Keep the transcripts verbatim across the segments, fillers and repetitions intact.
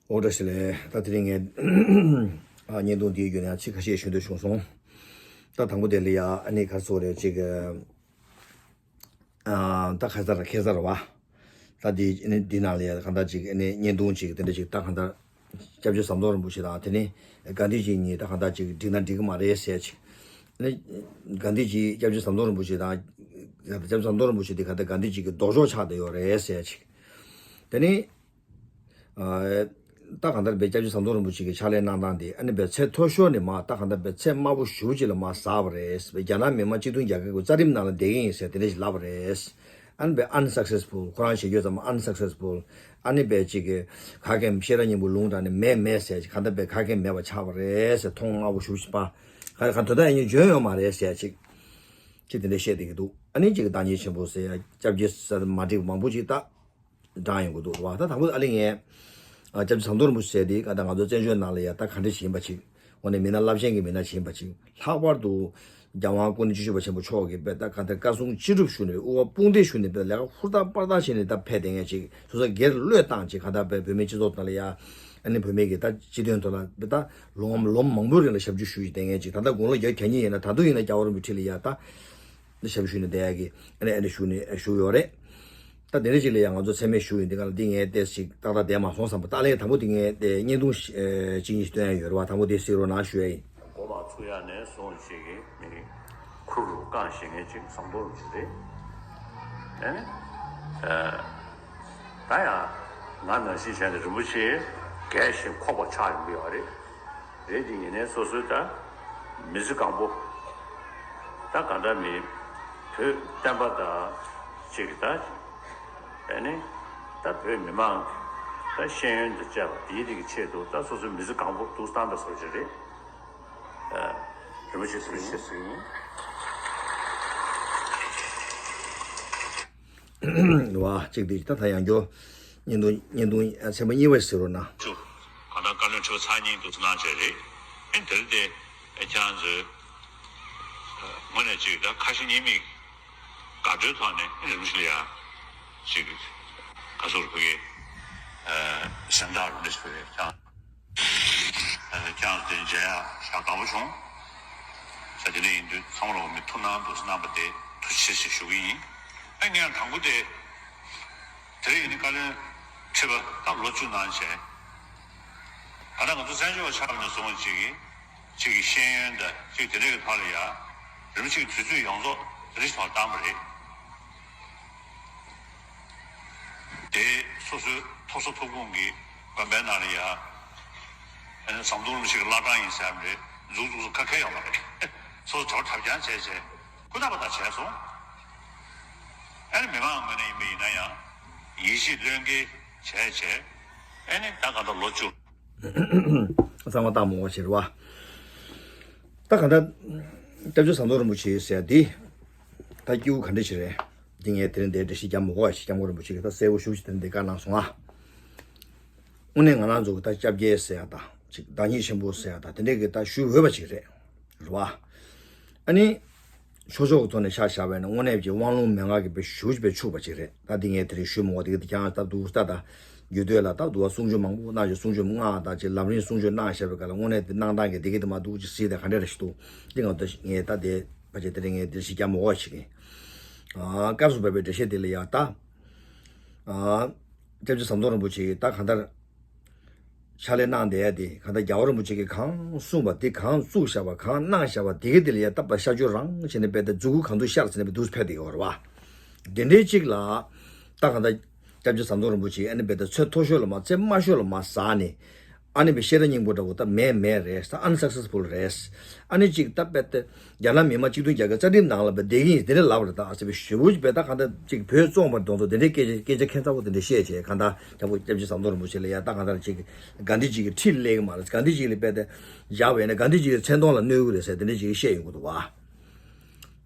ཨོ་བཀྲ་ཤིས་བདེ་ལེགས། ད་དེ་རིང་ངས་ཨ་བརྙན་ཐུང་འདིའི་བརྒྱུད་ནས་ཚིག་ཁ་ཤས་ཞུ་འདོད་བྱུང་སོང་། ད་དང་པོ་དེ་ལ་ཡ་ཨ་ནི་ག་རེ་ཟེར་དགོས་རེད། ཅིག་ཨ་ད་ཁ་སང་ར་ཁ་སང་ར་བ། ད་འདི་ཨ་ནི་འདི་ནང་ལ་ཡ་གང་ལྟར་ཅིག་ཨ་ནི་བརྙན་ཐུང་ཅིག་དེ་འདྲ་ཅིག་ད་གང་ལྟར་སྐྱབས་རྗེ་ཟམ་གདོང་རིན་པོ་ཆེ་དང་དེ་ནི་གྷན་དྷི་ཇི་གཉིས་ད་གང་ལྟར་ཅིག་འགྲིག་ན་འགྲིག་གི་མ་རེད་ཟེར་ཅིག་ཨ་ནི་གྷན་དྷི་ཇི་སྐྱབས་རྗེ་ཟམ་གདོང་རིན་པོ་ཆེ་དང་སྐྱབས་རྗེ་ཟམ་གདོང་རིན་པོ་ཆེ་འདི་གང་ལྟར་གྷན་དྷི་ཇི་གི་ལྡོག་ཕྱོགས་ཆགས་བསྡད་ཡོད་རེད་ཟེར་ཅིག་དེ་ནི། ཨ་ད་གང་ལྟར་བའི་སྐྱབས་རྗེ་ཟམ་གདོང་རིན་པོ་ཆེ་གི་ཕྱག་ལས་གནང་སྟངས་དེ་ཨ་ནི་བའི་ཚད་མཐོ་ཤོས་ནས་མར་ད་གང་ལྟར་བའི་ཚད་དམའ་པོ་ཞེ་པོ་ཅིག་ལ་མར་ཟགས་པ་རེད། རྒྱ་ནག་མི་དམངས་སྤྱི་མཐུན་རྒྱལ་ཁབ་ཀྱི་རྩ་ཁྲིམས་ནང་ལ་བསྡད་ཀྱི་ཡིན་ཟེར་དེ་འདྲ་ཞིག་ལབ་པ་རེད། ཨ་ནི་བའི་unsuccessful། ཁོ་རང་བཤད་རྒྱུ་ཙམ་unsuccessful། ཨ་ནི་བའི་ཅིག་གི་ག་གེ་ཤེས་རབ་སྙིང་པོ་ལུང་དྲངས་ནས་མེད་མེད་ཟེར་ཅིག་གང་ལྟར་བའི་ག་གེ་མེད་པ་ཆགས་པ་རེད་ཟེར། མཐོང་དམའ་པོ་ཞེ་པོ་ཅིག་པ། ག་ག་དོན་དག་ཡིན་འཇོན་ཡོད་མ་རེད་ཟེར་ཅིག་ཅིག་དེ་འདྲ་བཤད་བསྡད་ཀྱི་འདུག་ཨ་ནི་ཅིག་བདག་ཉིད་ཆེན་པོ་ཟེར་ཡ་སྐྱབས་རྗེ་ཟེར་མ་འགྲིག་མང་པོ་ཅིག་ད། བགྲངས་ཡོང་གི་འདུག་བ། ད་དང་པོ་ཨ་ལེ་ངས་ཨ་སྐྱབས་རྗེ་ཟམ་གདོང་རིན་པོ་ཆེ་ཟེར་དེ་ག་ད་ང་ཚོ་བཙན་བྱོལ་ནང་ལ་ཡ་ད་ག་འདྲ་ཞིག་ཡིན་པ་ཅིག་དངོས་གནས་མི་སྣ་རླབས་ཆེན་གྱི་མི་སྣ་ཞིག་ཡིན་པ་ཅིག་ལྷག་པར་དུ་རྒྱལ་དབང་སྐུ་ཕྲེང་བཅུ་བཞི་པ་ཆེན་པོ་མཆོག་གིས་དཔེ་ད་ག་ད་བཀའ་གསུང་ཅི་སྒྲུབ་ཞུས་ནས་དབུ་བ་དཔུང་འདེགས་ཞུས་ནས་དཔེ་ལས་ཀ་ཧུར་ཐག་པར་ཐག་བྱས་ནས་ད་ཕེབས་བསྡད་མཁན་ཅིག་སོ་སོ་སྒེར་བློས་བཏང་ཅིག་ག་ད་དཔེ་བོད་མིའི་སྤྱི་ཚོགས་ནང་ལ་ཡ་ཨ་ནི་བོད་མི་གི་ད་སྤྱི་དོན་ཐོག་ལ་དཔེ་ད་ལོ་ངོ་ལོ་མང་པོའི་རིང་ལ་ཞབས་ཞུ་ཞུས་བསྡད་མཁན་ཅིག་ད་ལྟ་དགུང་ལོ་བརྒྱད་གྱ་གཉིས་ཡིན་ན་ད་དུང་ཡིན་ན་རྒྱལ་བ་རིན་པོ་ཆེ་ལ་ཡ་ད། འདི་ཞབས་ཞུ་ནས་བསྡད་ཡག་གི་ཨ་ནི་ཨ་ནི་ཞུ་ནས་ཞུ་ཡོད་རེད། ད་དེ་རིང་ཅིག་ལ་ཡང་ང་ཚོ་མཚན་སྨད་ཞུ་ཡིན་འདི་ག་ལ་འདི་ངས་ཏོག་ཙམ་ཞིག་ཏག་ཏག་བསྡད་མ་སོང་བསམ་པ། ད་ལན་དང་པོ་འདི་ངས་དེ་བརྙན་ཐུང་ཞིག་ཨེ་གཅིག་གཉིས་ཤིག་སྟོན་ཡ་ཡོད་རེད་བ། དང་པོ་དེ་གཟིགས་རོགས་གནང་ཞུ་ཡ་ཡིན། མགོ་མ་ཚུགས་ཡ་ནས་བཟུང་ཅིག་གི་མི་ཁུར་རུ་བཀང་བཞེངས་མཁན་ཅིག་ཟམ་གདོང་རིན་པོ་ཆེ་རེད། ཨ་ནི་ཨ་ད་ཡང་ང་ནང་བཞིན་བྱས་ནས་རིན་པོ་ཆེ་རྒས་ཤིང་འཁོགས་པ་ཆགས་ཡོང་གི་ཡོད་རེད། རེད་དེ་ཡིན་ནའི་སོ་སོའི་ད་མི་ཚེ་གང་པོ་ད་ག་འདྲ་མིན་བོད་བསྟན་པ་དང་གཅིག་ད་ཨ་ནི་ད་བོད་མི་མང་ད་ཤེས་ཡོན་དང་བཅས་པ་དེའི་རིགས་ཀྱི་ཆེད་དུ་ད་སོ་སོའི་མི་ཚེ་གང་པོ་འདུག་བཏང་ད་བཟོ་ཅིག་རེད། ཨ་རིན་པོ་ཆེ་ཟེར་ཡིན། བ་གཅིག་དེ་ད་ད་ཡང་སྐྱོ། བརྙན་ཐུང་བརྙན་ཐུང་ཚན་པ་གཉིས་པ་ཞིག་གཟིགས་རོགས་གནང་། ཅུ། གང་ལྟར་བཀའ་བློན་ཁྲི་པ་ཚར་གཉིས་འདུག་ཚོ་གནང་བྱས་རེད། ཨེ་དེར་དེ་ཨེ་ཁྱེད་རང་ཚོས་དངོས་གནས་ཅིག་ད་ཁ་ཞེ་གཉིས་མེད་དགའ་སྤྲོའི་ཐོག་ནས་ཨེ་རིན་པོ་ཆེ་ལ་ཡ་ཅིག་ག་ཚོད་ཕུལ་གི་སེམས་ཐག་རིང་པོ་ཞིག་ཕུལ་རེད་ཀྱང་། ཨ་ཀྱང་དེ་མཇལ་ཡག་ཞག་དགའ་པོ་བྱུང་། ས་དེ་འདྲ་ཡིན་དུས་ཚང་མ་ལ་མི་ཐུགས་སྣང་དུ་གནང་བ་དེ་ཐུགས་རྗེ་ཆེ་ཞེས་ཞུ་གི་ཡིན། ཨ་ངས་དང་པོ་དེ་དེ་རིང་ཡིན་ནི་བཀའ་བློན་ཁྲི་པ་སྐབས་ལོ་བཅུ་གནང་བྱས། ད་ལྟ་ང་ཚོ་བཙན་བྱོལ་བ་ཆགས་པ་ནས་བཟུང་གཅིག་གིས་གཅིག་གི་ཤེས་ཡོན་དང་གཅིག་དེ་འདྲ་གི་ཐོག་ལ་ཡ་རིམ་གཅིག་དུས་ཚོད་ཡོངས་རྫོགས་རེ་ཞིག་ཐོག་བཏང་བ་རེད། དེ་སོ་སོའི་ཐོབ་ས་ཐོབ་ཁུངས་ཀྱི་དགོན་པའི་ནང་ལ་ཡ། ཨ་ནི་ཟམ་གདོང་རིན་པོ་ཆེ་གི་བླ་བྲང་ཡིན་ཟེར་ཡ་མ་རེད། འཛུགས་འཛུགས་སུ་ཁ་ཁ་ཡོད་མ་རེད། སོ་སོ་བྲོ་བྲབ་རྐྱང་བྱས་བྱས་ཁུ་ཐག་པ་ཐག་བྱས་སོང་། ཨ་ནི་མི་མང་ངོས་ནས་ཡིན་པ་ཡིན་ན་ཡང་ཡིད་ཆེས་བློས་འགེལ་བྱས་བྱས་ཨ་ནི་ད་ག་ད་ལོ་བཅུ། གཙང་མ་བཏང་མོ་བ་ཞེས་རེད་བ། ད་ག་ད་སྐྱབས་རྗེ་ཟམ་གདོང་རིན་པོ་ཆེ་ཟེར་ཡ་འདི་ད་སྐྱེ་བོ་ག་འདྲ་ཞིག་རེད། འདི་ངས་དེ་རིང་འདིར་འགྲེལ་བཤད་རྒྱག་མི་དགོས་པ་ཞིག་སྐྱབས་མགོན་རིན་པོ་ཆེ་གིས་ད་གསལ་པོ་ཞེ་པོ་ཅིག་དེ་རིང་འདིར་བཀའ་གནང་སོང་ང་། དངོས་གནས་ང་རང་ཚོ་གི་ད་སྐྱབས་རྗེ་ཟེར་ཡ་དང་ཅིག་བདག་ཉིད་ཆེན་པོ་ཟེར་ཡ་དང་དེ་འདྲས་ཀྱི་ད་ཞུ་འོས་པ་ཅིག་རེད། རེད་བ། ཨ་ནི། ཆོས་ཕྱོགས་ཀྱི་ཐོག་ནས་ཆ་བཞག་པ་ཡིན་ན་དངོས་གནས་ཀྱི་དབང་ལུང་མན་ངག་གི་དཔེ་ཞེ་པོ་ཅིག་དཔེ་ཕྱུག་པ་ཅིག་རེད། ད་འདི་ངས་དེ་རིང་ཞུ་མི་དགོས། དེ་གི་དེ་ཀྱང་ད་དུ་ད་ད་རྒྱུད་སྟོད་ལ་ད་དུ་བ་གསུང་ཆོས་མང་པོ་གནང་ཞིང་གསུང་ཆོས་སྔགས་དང་ཅིག་ལམ་རིམ་གསུང་ཆོས་གནང་བཞག་པའི་སྐབས་ལ་དངོས་གནས་དེ་གནང་སྟངས་ཀྱི་དེ་གི་དེ་མ་འདུག་ཅིག་གཟིགས་དང་ག་འདྲ་རེ་ཞིག་འདུག་འདི་ང་ད་ངས་ད་དེ་ཕལ་ཆེར་དེ་རིང་ངས་དེ་ཞིག་རྒྱག་མི་དགོས་ཞིག་ཡིན། ཨ་སྐབས་སུ་བབས་པའི་འགྲེལ་བཤད་དེ་ལ་ཡང་ད། ཨ། སྐྱབས་རྗེ་ཟམ་གདོང་རིན་པོ་ཆེ་ད་གང་ལྟར། ཕྱག་ལས་གནང་བསྡད་ཡ་དེ་གང་ལྟར་རྒྱལ་བ་རིན་པོ་ཆེ་གིས་གང་གསུངས་པ་དེ་གང་བཙུགས་བཞག་པ་གང་གནང་བཞག་པ་དེ་གི་དེ་ལ་ཡ་ད་པ་ཤ་ཆུ་རང་བྱས་ནས་དཔེ་ད་མཛུ་གུ་གང་དུ་ཤར་ཟེར་ནས་དཔེ་འདུག་ཕེབས་བསྡད་ཡོད་རེད་བ། དེ་འདྲའི་གཅིག་ལ་ད་གང་ལྟར་སྐྱབས་རྗེ་ཟམ་གདོང་རིན་པོ་ཆེ་ཨ་ནི་དཔེ་ད་ཚད་མཐོ་ཤོས་ལ་མ་ཚད་དམའ་ཤོས་ལ་མ་ཟགས་ནས་ཨ་ནི་དཔེ་ཤེས་རབ་སྙིང་པོ་འདྲ་བོ་ད་མེད་མེད་རེད། ད་unsuccessful་རེད། ཨ་ནི་གཅིག་ད་དཔེ་ད། རྒྱ་ནག་མི་དམངས་སྤྱི་མཐུན་རྒྱལ་ཁབ་རྩ་ཁྲིམས་ནང་ལ་བསྡད་ཀྱི་ཡིན་དེ་འདྲ་ལབ་པ་རེད། ད་ཟེར་བའི་ཞེ་པོ་ཅིག་བས་ད་གང་ལྟར་ཅིག་བོད་བཙོང་བར་གདོང་ཚོ་དེ་འདྲའི་སྐད་ཆ་སྐད་ཆ་ཁྱད་མཚར་པོ་དེ་འདྲ་བཤད་བྱས་གང་ལྟར་རྒྱལ་པོ་སྐྱབས་རྗེ་ཟམ་གདོང་རིན་པོ་ཆེ་ལ་ཡ་ད་གང་ལྟར་ཅིག་གྷན་དྷི་ཇི་གི་ཁྲི་སླེབས་ཀྱི་མ་རེད། གྷན་དྷི་ཇི་ལ་དཔེ་དེ་བཞག་པ་ཡིན་ན་གྷན་དྷི་ཇི་གི་མཚན་མཐོང་ལ་གནོད་ཀྱི་རེད་ཟེར་དེ་འདྲ་ཅིག་བཤད་ཡོང་གི་འདུག་བ།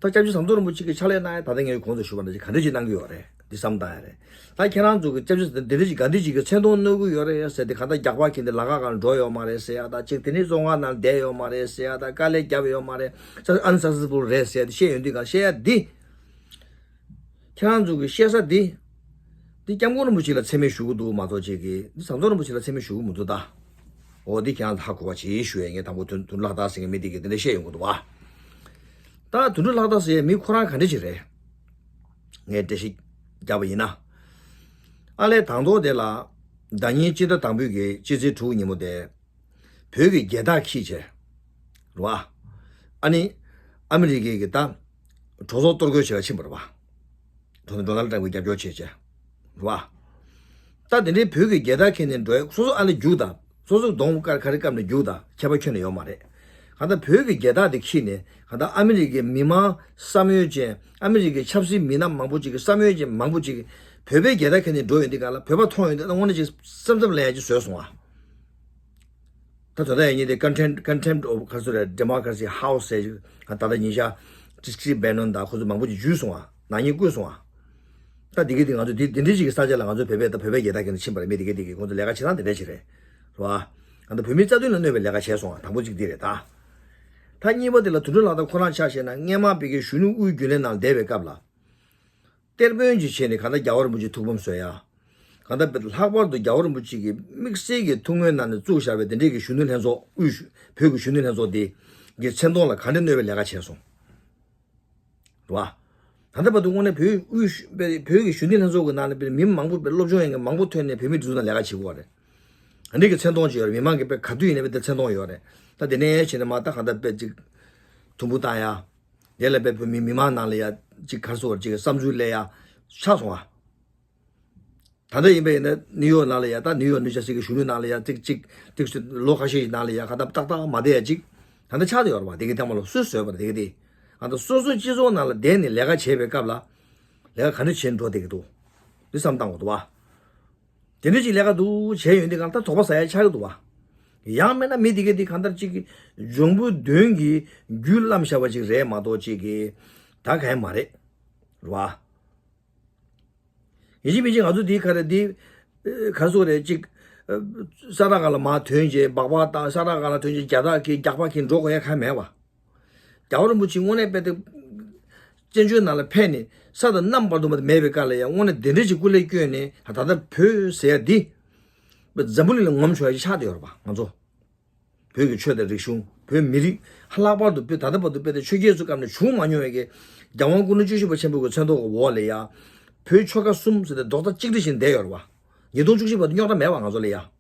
ད་སྐྱབས་རྗེ་ཟམ་གདོང་རིན་པོ་ཆེ་གི་ཕྱག་ལས་གནང་ཡ་ད་ལྟ་ངས་གོང་དུ་ཞུས་པ་ནང་བཞིན་ག་འདྲ་ཅིག་གནང་གི་ཡོད་རེད། འདི་བསམ་བཏང་ཡ་རེད། ད་ཁྱེད་རང་ཚོ་གི་སྐྱབས་རྗེ་འདི་འདྲ་ཅིག་གྷན་དྷི་ཇི་གི་མཚན་མཐོང་གནོད་ཀྱི་ཡོད་རེད་ཟེར་ཏེ་གང་ལྟར་རྒྱག་པ་གིན་དེ་ལ་ཁ་གང་འགྲོ་ཡོད་མ་རེད་ཟེར་ཡ་ད་ཅིག་དེ་ནས་བཙོན་ཁང་ནང་བསྡད་ཡོད་མ་རེད་ཟེར་ཡ་ད་དཀའ་ལས་བརྒྱབ་ཡོད་མ་རེད། ས་unsuccessful་རེད་ཟེར་ཏེ་བཤད་ཡོང་དུས་གང་བཤད་ཡ་འདི། ཁྱེད་རང་ཚོ་གི་བཤད་ས་འདི། འདི་སྐྱབས་མགོན་རིན་པོ་ཆེ་ལ་མཚན་སྨད་ཞུ་གི་འདུག་མ་གཏོགས་ཅིག་གིས་འདི་ཟམ་གདོང་རིན་པོ་ཆེ་ལ་མཚན་སྨད་ཞུ་གི་མི་འདུག་ད། འོ་འདི་ཁྱེད་རང་ལ་ཧ་གོ་བ་བྱེད་ཞུ་ཡས། ངས་དང་པོ་དོན་དོན་ལག་བསྟར་ཟེར་མཁན་མི་འདི་གིས་འདི་འདྲ་བཤད་ཡོང་གི་འདུག་བ། ད་དོན་ལག་བསྟར་ཟེར་ཡས་མི་ཁོ་རང་ག་འདྲ་ཅིག་རེད། ངས་འགྲེལ་བཤད་བརྒྱབ་པ་ཡིན་ན། ཨ་ལས་དང་ཐོག་དེ་ལ། ཟླ་ཉིན་སྤྱི་ཟླ་དང་པོའི་གི་སྤྱི་ཚེས་དྲུག་ཉིན་མོ་དེ། བོད་ཀྱི་རྒྱལ་དར་འཁྱེར་བྱས། རེད་བ། ཨ་ནི། ཨ་མི་རི་ཀའི་གི་ད། གྲོས་ཚོགས་གཏོར་རྒོལ་བྱེད་ལ་ཕྱིན་པ་རེད་བ། ཌོ་ནལ་ཌོ་ནལ་ཊམ་གྱིས་རྒྱབ་སྐྱོར་བྱས་བྱས། རེད་བ། ད་དེ་འདྲའི་བོད་ཀྱི་རྒྱལ་དར་འཁྱེར་ནས་འགྲོ་ཡ་སོ་སོ་ཨ་ལས་རྒྱུགས་དང་། སོ་སོ་གདོང་དཀར་ག་རེ་བཀབ་ནས་རྒྱུགས་དང་ཁྱད་པར་ཁྱོན་ནས་ཡོད་མ་རེད། གང་ལྟར་བོད་ཀྱི་རྒྱལ་དར་དེ་འཁྱེར་ནས་གང་ལྟར་ཨ་མི་རི་ཀའི་མི་མང་བསམ་ཡོད་ཅན། ཨ་མི་རི་ཀའི་ཆབ་སྲིད་མི་སྣ་མང་པོ་ཅིག་གི་བསམ་ཡོད་ཅན་མང་པོ་ཅིག་གིས་བོད་པའི་རྒྱལ་དར་འཁྱེར་ནས་འགྲོ་ཡོང་དུས་སྒང་ལ་བོད་པ་མཐོང་ཡོང་དུས་ད་དངོས་གནས་ཅིག་སེམས་འཚབ་ལེན་ཡ་ཅིག་བཟོས་སོང་ཨ། ད་དོ་ད་ཡིན་ཉིན་དེ་contempt contempt of ག་ཚོད་རེད། democracy house ཟེར་ཞིག་ད་ལྟ་ཉིན་ཞག་ཊི་སི་བྷེ་ནོན་དང་ཁོ་ཚོ་མང་པོ་ཅིག་འཇུས་སོང་ཨ། ནག་ཉེས་བཀོད་སོང་ཨ། ད་འདི་གི་དེ་ང་ཚོ་འདི་འདི་འདྲའི་ཞིག་གི་ས་ཆ་ལ་ང་ཚོ་བོད་པའི་ད་བོད་པའི་རྒྱལ་དར་འཁྱེར་ནས་ཕྱིན་པ་རེད། མི་འདི་གི་འདི་གི་ཁོང་ཚོ་ལས་ཀ་བྱེད་སྟངས་འདི་འདྲ་ཞིག་རེད། རེད་བ། ང་ཚོ་བོད་མིའི་རྩ་དོན་ལ་གནོད་པའི་ལས་ཀ་བྱས་སོང་ཨ། དང་པོ་གཅིག་འདི་རེད་ད། ད་གཉིས་པ་དེ་ལ་དོན་གྲུབ་ལགས་དང་ཁོ་རང་ཆ་བཞག་ན་སྔས་མ་བོད་ཀྱི་གཞོན་ནུ་དབུས་རྒྱུན་ལས་ནང་བསྡད་པའི་སྐབས་ལ། གཏེར་དཔོན་གྱི་ཆེད་ནས་གང་ལྟར་རྒྱལ་བ་རིན་པོ་ཆེའི་ཐུགས་ཕམ་བཟོ་ཡ། གང་ལྟར་ལྷག་པར་དུ་རྒྱལ་བ་རིན་པོ་ཆེ་གི་དམིགས་བསལ་གྱི་ཐུགས་སྨོན་གནང་ནས་བཙུགས་བཞག་པའི་དེ་འདྲའི་གི་གཞོན་ནུ་ལྷན་ཚོགས། དབུས་བོད་ཀྱི་གཞོན་ནུ་ལྷན་ཚོགས་དེ་གི་མཚན་མཐོང་ལ་ག་འདྲ་གནོད་པའི་ལས་ཀ་བྱས་སོང་། རེད་བ། ད་ལྟ་བར་དུ་དངོས་གནས་བོད་དབུས་བོད་ཀྱི་གཞོན་ནུ་ལྷན་ཚོགས་ཀྱི་ནང་ལ་དཔེ་མི་མང་པོ་དཔེ་སློབ་སྦྱོང་ཡོད་མཁན་མང་པོ་ཐོན་ནས་བོད་མིའི་སྒྲིག་འཛུགས་ནང་ལས་ཀ་བྱེད་དགོས་པ་རེད། ཨ་འདྲ་གི་མཚན་མཐོང་ཅིག་ཡོད་རེད། མི་མང་གི་དཔེ་ག་དུས་ཡིན་ནའི་དཔེ་དེ་མཚན་མཐོང་ཡོད་རེད། ད་དེ་ནས་བྱས་ནས་མ་ད་གང་ལྟར་དཔེ་ཅིག་དུམ་བུ་བཏང་ཡ། དེ་ལ་དཔེ་བོད་མི་མི་མང་ནང་ལ་ཡ་ཅིག་ག་རེ་ཟེར་དགོས་རེད། ཅིག་བསམ་ཚུལ་སླེབས་ཡ་ཆགས་སོང་ཨ། ད་ལྟ་ཡིན་པ་ཡིན་ན་ནིའུ་ཡོག་ནང་ལ་ཡ། ད་ནིའུ་ཡོག་ནིའུ་ཇར་སི་གི་གཞོན་ནུ་ནང་ལ་ཡ་ཅིག་ཅིག་ཅིག་ལོ་ཁ་ཤས་ཤིག་ནང་ལ་ཡ་ཁ་ཏག་ཏག་ཏག་མ་བསྡད་ཡ་ཅིག་ད་ལྟ་ཆགས་བསྡད་ཡོད་རེད་པ། དེ་གི་ཐེངས་མ་ལོ་སུས་བཟོས་པ་རེད་དེ་གི་དེ། ཨ་ད་སོ་སོའི་སྤྱི་ཚོགས་ནང་ལ་བསྡད་ནས་ལས་ཀ་བྱེད་པའི་སྐབས་ལ། ལས་ཀ་ག་འདྲ་བྱས་འགྲོ་བསྡད་ཀྱི་འདུག་འདི་བསམ་བཏང་དགོས་འདུག་བ། དེ་འདྲ་ཅིག་ལས་ཀ་འདུག་བྱས་ཡོང་དུས་གང་ལྟར་དོགས་པ་ཟ་ཡ་ཆགས་ཀྱི་འདུག་བ། ཡང་མིན་ན་མི་དེ་གས་དེ་གང་ལྟར་ཅིག་གི་འབྱུང་པོའི་གདོན་གྱིས་རྒྱུད་བརླམས་བཞག་པ་ཅིག་རེད་མ་གཏོགས་ཅིག་གི་ད་གང་ཡང་མ་རེད། རེད་བ། ཡིན་གཅིག་མིན་གཅིག་ང་ཚོ་འདི་ག་རེ་འདི། ག་རེ་ཟེར་དགོས་རེད། ཅིག་ས་ཐག་སྒང་ལ་མར་ཐོན་བྱས་སྦག་སྦག་བཏང་། ས་ཐག་སྒང་ལ་ཐོན་བྱས་རྒྱ་སྟག་གིས་རྒྱག་པ་གིས་འགྲོ་དགོས་ཡ་གང་ཡང་མེད་པ། རྒྱལ་བ་རིན་པོ་ཆེ་དངོས་གནས་དཔེ་དེ། བཙན་བྱོལ་ནང་ལ་ཕེབས་ནས་ས་དང་གནམ་བར་དུ་མ་མེད་པའི་སྐབས་ལ་ཡང་དངོས་གནས་དེ་འདྲ་ཅིག་སྐུ་ལས་བསྐྱོན་ནས་ད་ལྟ་བོད་ཟེར་ཡ་འདི། འཛམ་བུ་གླིང་ལ་ངོམ་ཆོག་ཡ་ཅིག་ཆགས་བསྡད་ཡོད་རེད་པ་ང་ཚོ། བོད་ཀྱི་ཆོས་དང་རིག་གཞུང་། བོད་མི་རིགས། ཧ་ལྷག་པར་དུ་བོད་ད་ལྟ་བར་དུ་དཔེ་དེ་ཆོས་རྒྱལ་ཚོའི་སྐབས་ནས་བྱུང་མ་མྱོང་བའི་གི་རྒྱལ་དབང་སྐུ་ཕྲེང་བཅུ་བཞི་པ་ཆེན་པོ་གི་མཚན་ཐོག་གི་འོག་ལ་ཡ། བོད་ཆོལ་ཁ་གསུམ་ཟེར་ཏེ་རྡོག་རྩ་གཅིག་སྒྲིལ་བྱས་བསྡད་ཡོད་རེད་པ། ཉིས་སྟོང་བཅུ་གཅིག་བར་དུ་རྙོག་དྲ་མེད་པ་ང་ཚོ་ལ་ཡ།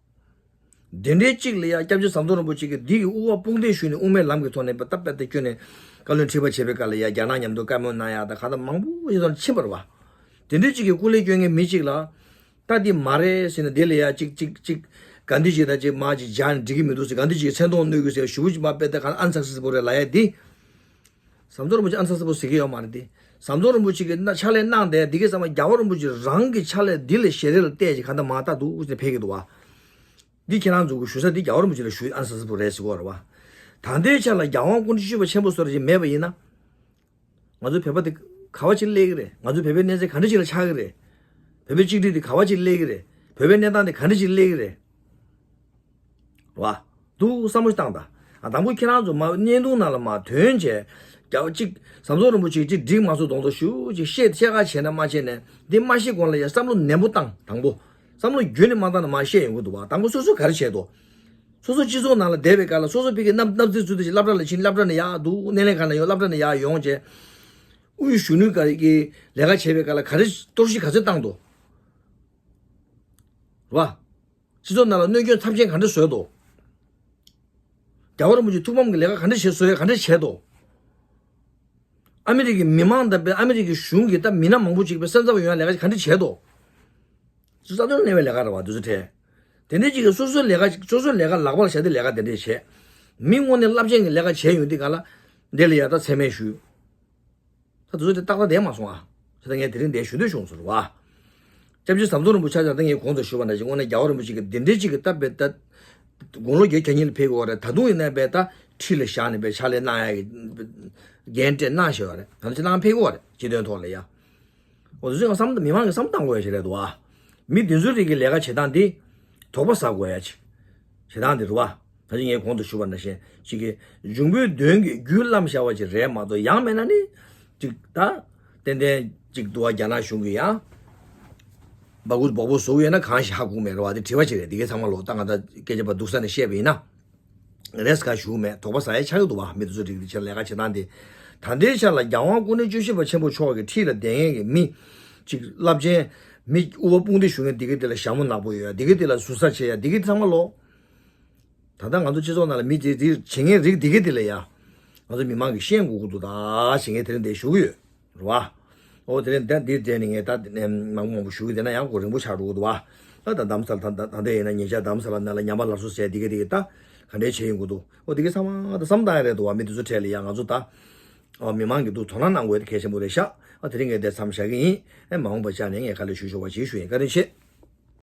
དེ་འདྲའི་གཅིག་ལ་ཡ་སྐྱབས་རྗེ་ཟམ་གདོང་རིན་པོ་ཆེ་གིས་འདི་གི་དབུ་བ་དཔུང་འདེགས་ཞུས་ནས་དབུ་མའི་ལམ་གྱི་ཐོག་ནས་ད་ལྟ་དཔེ་དེ་བསྐྱོན་ནས་བཀའ་བློན་ཁྲི་པ་བྱེད་པའི་སྐབས་ལ་ཡ་རྒྱ་ནག་མཉམ་དུ་བཀའ་མོལ་གནང་ཡ་དང་གང་ལྟར་མང་པོ་ཞིག་ཐོག་ནས་ཕྱིན་པ་རེད་པ། དེ་འདྲའི་གཅིག་གི་སྐུ་ལས་བསྐྱོན་མཁན་མི་གཅིག་ལ། ད་འདི་མ་རེད་ཟེར་ནས་དེ་ལ་ཡ་གཅིག་གཅིག་གཅིག་ག་འདི་གཅིག་དང་གཅིག་མ་གཅིག་སྦྱར་ནས་འགྲིག་གི་མི་འདུག་ཟེར། ག་འདི་གཅིག་མཚན་མཐོང་གནོད་ཀྱི་ཟེར། ཞུ་བ་གཅིག་མ་དཔེ་དེ་གང་ལྟར་ཨན་སག་སེ་སི་ཕུལ་རེད་ལབ་ཡ་འདི། ཟམ་གདོང་རིན་པོ་ཆེ་ཨན་སག་སེ་སི་ཕུལ་ཟེར་གྱི་ཡོད་མ་རེད་དེ། ཟམ་གདོང་རིན་པོ་ཆེ་གིས་ཕྱག་ལས་གནང་བསྡད་འདི་གའི་ཚང་མ་རྒྱལ་བ་རིན་པོ་ཆེ་རང་གི་ཕྱག་ལས་འདི་ལ་ཞལ་རས་ལ་བལྟས་ཅིག་གང་ལྟར་མ་ལྟ་འདུག་ཟེར་ནས་ཕེབས་ཀྱི་འདུག་བ། འདི་ཁྱེད་རང་ཚོ་གི་ཞུ་ས་འདི་རྒྱལ་བ་རིན་པོ་ཆེ་ལ་ཞུས་ཨན་སག་སེ་སི་ཕུལ་རེད་ཟེར་གྱི་ཡོད་རེད་བ། ད་ལྟའི་ཆ་ལ་རྒྱལ་དབང་སྐུ་ཕྲེང་བཅུ་བཞི་པ་ཆེན་པོ་བཟོ་འདྲ་ཅིག་མེད་པ་ཡིན་ན། ང་ཚོ་བོད་པ་དེ་ག་བ་ཅིག་སླེབས་ཀྱི་རེད། ང་ཚོ་བོད་པའི་གནས་ཚད་ག་འདྲ་ཅིག་ལ་ཆགས་ཀྱི་རེད། བོད་པའི་གཅིག་སྒྲིལ་དེ་ག་བ་ཅིག་སླེབས་ཀྱི་རེད། བོད་པའི་གནས་སྟངས་དེ་ག་འདྲ་ཅིག་སླེབས་ཀྱི་རེད། རེད་བ། འདུག་བསམ་བློ་བཏང་དང་། ཨ་དང་པོ་ཁྱེད་རང་ཚོ་མ་བརྙན་ཐུང་ནང་ལ་མ་ཐོན་བྱས། རྒྱལ་བ་གཅིག་ཟམ་གདོང་རིན་པོ་ཆེ་གཅིག་འགྲིག་མ་སོང་གདོང་ཐོག་ཞུ་ཅིག་བཤད་བཤད་ག་བྱས་ན་མ་བྱས་ནས་འདི་མ་ཤེས་གོང་ལ་ཡ་བསམ་བློ་ནན་པོ་བཏང་། དང་པོ། བསམ་བློ་རྒྱུན་ནས་མ་བཏང་ན་མ་བཤད་ཡོང་གི་འདུག་བ། དང་པོ་སོ་སོས་ག་རེ་བྱས་འདུག་སོ་སོ་སྤྱི་ཚོགས་ནང་ལ་བསྡད་པའི་སྐབས་ལ་སོ་སོ་ཕ་གིའི་གནམ་གནམ་རྩེ་ཚུལ་དུ་ཞིག་སློབ་གྲྭ་ལ་ཕྱིན། སློབ་གྲྭ་ནས་ཡར་འདུག་སྣེ་ལེན་ཁང་ནས་ཡོང་། སློབ་གྲྭ་ནས་ཡར་ཡོང་བྱས། དབུས་གཞོན་ནུའི་སྒང་གི་ལས་ཀ་བྱེད་པའི་སྐབས་ལ་ག་རེ་གཏོར་བཤིག་ག་ཚོད་བཏང་འདུག་རེད་བ། སྤྱི་ཚོགས་ནང་ལ་གནོད་སྐྱོན་ཚབས་ཆེན་ག་འདྲ་བཟོས་འདུག་རྒྱལ་བ་རིན་པོ་ཆེ་ཐུགས་ཕམ་གྱི་ལས་ཀ་ག་འདྲ་བྱེད་བཟོ་ཡ་ག་འདྲ་བྱས་འདུག་ཨ་མི་རི་ཀའི་མི་མང་དང་དཔེ་ཨ་མི་རི་ཀའི་གཞུང་གི་ད་མི་སྣ་མང་པོ་ཅིག་དཔེ་སེམས་འཚབ་ཡོང་ཡ་ལས་ཀ་ག་འདྲ་བྱས་འདུག་རྩ་དོན་གནས་པའི་ལས་ཀ་རེད་བ་འདི་ཚོ་དེ། དེ་འདྲའི་ཅིག་གིས་སོ་སོའི་ལས་ཀ་སོ་སོའི་ལས་ཀ་ལག་པར་བཞག་སྟེ་ལས་ཀ་དེ་འདྲས་བྱས། མི་དངོས་གནས་རླབས་ཆེན་གྱི་ལས་ཀ་བྱས་ཡོང་དུས་ག་ལ། འདི་ལ་ཡ་ད་མཚན་སྨད་ཞུས། ད་དེ་ཚོ་དེ་ཏག་ཏག་བསྡད་མ་སོང་ཨ། བྱས་ཙང་ངས་དེ་རིང་འདིར་ཞུ་འདོད་བྱུང་སོང་རེད་བ། སྐྱབས་རྗེ་ཟམ་གདོང་རིན་པོ་ཆེ་ད་ལྟ་ངས་གོང་དུ་ཞུས་པ་ནང་བཞིན་དངོས་གནས་རྒྱལ་བ་རིན་པོ་ཆེ་གིས་འདི་འདྲའི་ཅིག་གི་སྟབས་བེ་ད། དགུང་ལོ་བརྒྱད་ཅུ་གྱ་གཉིས་ལ་ཕེབས་ཀྱི་ཡོད་རེད། ད་དུང་ཡིན་ན་བེ་ད་ཁྲི་ལ་བཞག་ནས་བེ་ཕྱག་ལས་གནང་ཡ་གི་འགན་སྤྲད་གནང་བཞག་ཡོད་རེད། ད་ལྟ་ཕྱི་ནང་ཕེབས་ཀྱི་ཡོད་རེད། སྤྱི་དོན་ཐོག་ལ་ཡ། འོ་དེ་ཚོ་ཡང་བསམ་མི་མང་གིས་བསམ་བཏང་དགོས་ཡ་ཞིག་རེད་འདུག་ཨ། མི་དེ་ཚོའི་རིགས་ཀྱི་ལས་ཀ་བྱེད་སྟངས་འདི། དོགས་པ་ཟ་དགོས་ཡ་ཅིག་བྱེད་སྟངས་འདི་རེད་བ། ད་ཅི་ངས་གོང་དུ་ཞུས་པ་ནང་བཞིན་ཅིག་གི་འབྱུང་པོའི་གདོན་གྱིས་རྒྱུད་བརླམས་བཞག་པ་ཅིག་རེད་མ་གཏོགས་ཡང་མེད་ན་ནི། ཅིག་ད། ཏན་ཏན་ཅིག་འདུག་བ། རྒྱ་ནག་གཞུང་གིས་ཡང་། སྦ་ཁུག་སྦོག་པོ་བཟོ་གི་ཡོད་ན་གང་ཞིག་ཧ་གོ་མེད་རེད་བ། དེ་དྲི་བ་ཅིག་རེད། དེ་གའི་ཚང་མ་ལོ་ད་ང་ད་སྐད་ཆ་པ་སྡུག་ས་ནས་བཤད་པ་ཡིན་ན། རེས་ག་ཞུ་མེད། དོགས་པ་ཟ་ཡ་ཆགས་ཀྱི་འདུག་བ། མི་དེ་ཚོ་རིགས་དེ་ཆེད་ལས་ཀ་བྱེད་སྟངས་དེ། ད་ལྟའི་ཆ་ལ་རྒྱལ་དབང་སྐུ་ཕྲེང་བཅུ་བཞི་པ་ཆེན་པོ་མཆོག་གི་འཁྲིས་ལ་བསྡད་མཁན་གྱི་མི་ཅིག་རླབས་ཆེན་མི་དབུ་བ་དཔུང་སྡེ་ཞུ་མཁན་དེ་གའི་དེ་ལ་ཞྭ་མོ་ནག་པོ་ཡོད་ཡ། དེ་གའི་དེ་ལ་ཟུར་ཟ་བྱེད་ཡ། དེ་གའི་དེ་ཚང་མ་ལོ། ད་ལྟ་ང་ཚོ་སྤྱི་ཚོགས་ནང་ལ་མི་དེ་དེ་བྱེད་མཁན་རིགས་དེ་གའི་དེ་ལ་ཡ། ང་ཚོ་མི་མང་གིས་ཤེས་དགོས་ཀྱི་འདུག་ད་བྱེད་མཁན་དེ་རིང་འདིར་ཞུ་གི་ཡོད། རེད་བ། ཨོ་དེ་རིང་ད་འདིར་བསྡད་ནས་ངས་ད་མང་པོ་མང་པོ་ཞུ་གི་བསྡད་ན་ཡང་གོ་རིང་པོ་ཆགས་འགྲོ་གི་འདུག་བ། ད་ད་རྡ་རམ་ས་ལ་ད་ད་ད་ལྟ་ཡིན་ན་ཉེ་ཆར་རྡ་རམ་ས་ལ་ནང་ལ་ཉམས་པ་སླར་གསོ་བྱས་འདི་ག་འདི་ག་ད་ག་འདྲས་བྱས་ཡོང་གི་འདུག་ཨོ་དེ་ག་ཚང་མ་ད་བསམ་བཏང་ཡ་རེད་འདུག་བ། མི་དེ་ཚོ་གྲས་ལ་ཡ་ང་ཚོ་ད་ཨོ་མི་མང་གི་འདུག་དོ་སྣང་གནང་དགོས་དེ་གལ་ཆེན་པོ་རེད་ཤག་ཨོ་དེ་རིང་ངས་འདིར་མཚམས་བཞག་གི་ཡིན། ཨེ་མ་འོངས་པ་ཆ་ནས་ངས་ག་ལེར་ཞུ་ཆོག་པ་ཞིག་ཞུ་ཡིན། བཀའ་དྲིན་ཆེ།